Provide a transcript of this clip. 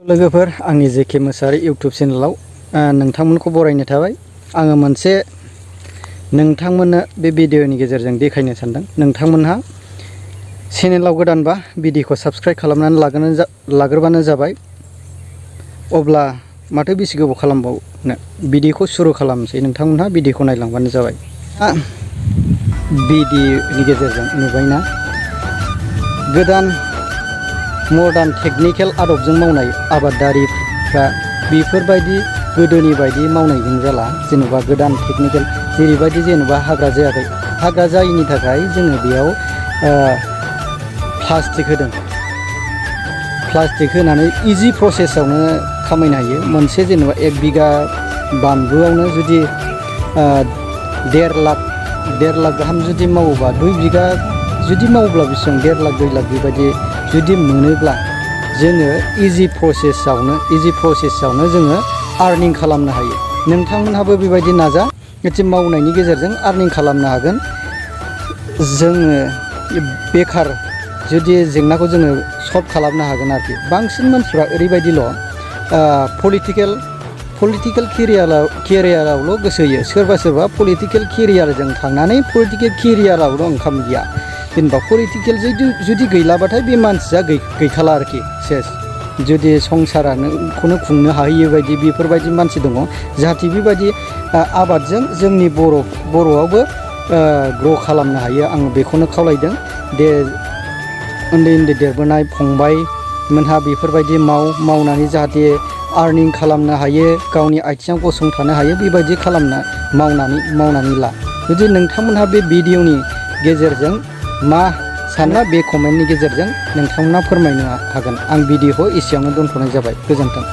लोगोफोर आंनि जेके मोसाहारि इउट्यूब चेनेलाव नोंथांमोनखौ बरायनो थाबाय। आङो मोनसे नोंथांमोननो बे भिडिअनि गेजेरजों देखायनो सानदों। नोंथांमोनहा चेनेलाव गोदानबा भिडिअखौ साबस्क्राइब खालामनानै लाग्रोबानो जाबाय। अब्ला माथो बेसे गोबाव खालामबावनो, भिडिअखौ सुरु खालामसै। नोंथांमोनहा भिडिअखौ नायलांबानो जाबाय। भिडिअनि गेजेरजों नुबायना गोदान मडार्न टेकनिकेल आदबजों मावनाय आबादारिफ्रा बेफोरबायदि गोदोनि बायदि मावनायजों जाला। जेनेबा गोदान टेकनिकेल जेरैबायदि जेनेबा हाग्रा जायाखै, हाग्रा जायैनि थाखाय जोङो बेयाव प्लास्टिक होदों। प्लास्टिक होनानै इजि प्रसेसआवनो खामायनो हायो। मोनसे जेनेबा 1 बिगा बानलुआवनो जुदि 1.5 लाख गाहाम जुदि मावोबा 2 बिगा जुदि मावोब्ला बेसेबां 1.5 लाख 2 लाख बेबायदि जुदि मोनोब्ला जोङो इजि प्रसेसआवनो जोङो आर्निं खालामनो हायो। नोंथांमोनहाबो बेबायदि नाजा, एसे मावनायनि गेजेरजों आर्निं खालामनो हागोन। जोङो बेकार जुदि जेंनाखौ जोङो सल्भ खालामनो हागोन आरोखि। बांसिन मानसिफ्रा ओरैबायदिल' पलिटिकेल केरियारावल' गोसो होयो। सोरबा पलिटिकेल केरियारजों थांनानै पलिटिकेल केरियारावल' ओंखाम गैया। जेनेबा पलिटिकेल जुदि गैलाबाथाय बे मानसिया गैखाला आरोखि, सेस। जुदि संसाराखौनो खुंनो हाहैयो बायदि बेफोरबायदि मानसि दङ। जाहाथे बेबायदि आबादजों जोंनि बर'आवबो ग्र' खालामनो हायो। आं बेखौनो खावलायदों। दे उन्दै देरबोनाय फंबाय मोनहा बेफोरबायदि मावनानै जाहाथे आर्निं खालामनो हायो, गावनि आथिङाव गसंथानो हायो। बेबायदि मावनानै ला। जुदि नोंथांमोनहा बे भिडिअनि गेजेरजों मा साना, बे कमेन्टनि गेजेरजों नोंथांमोना फोरमायनो हागोन। आं भिडिअखौ एसेयावनो दोनथ'नाय जाबाय। गोजोन्थों।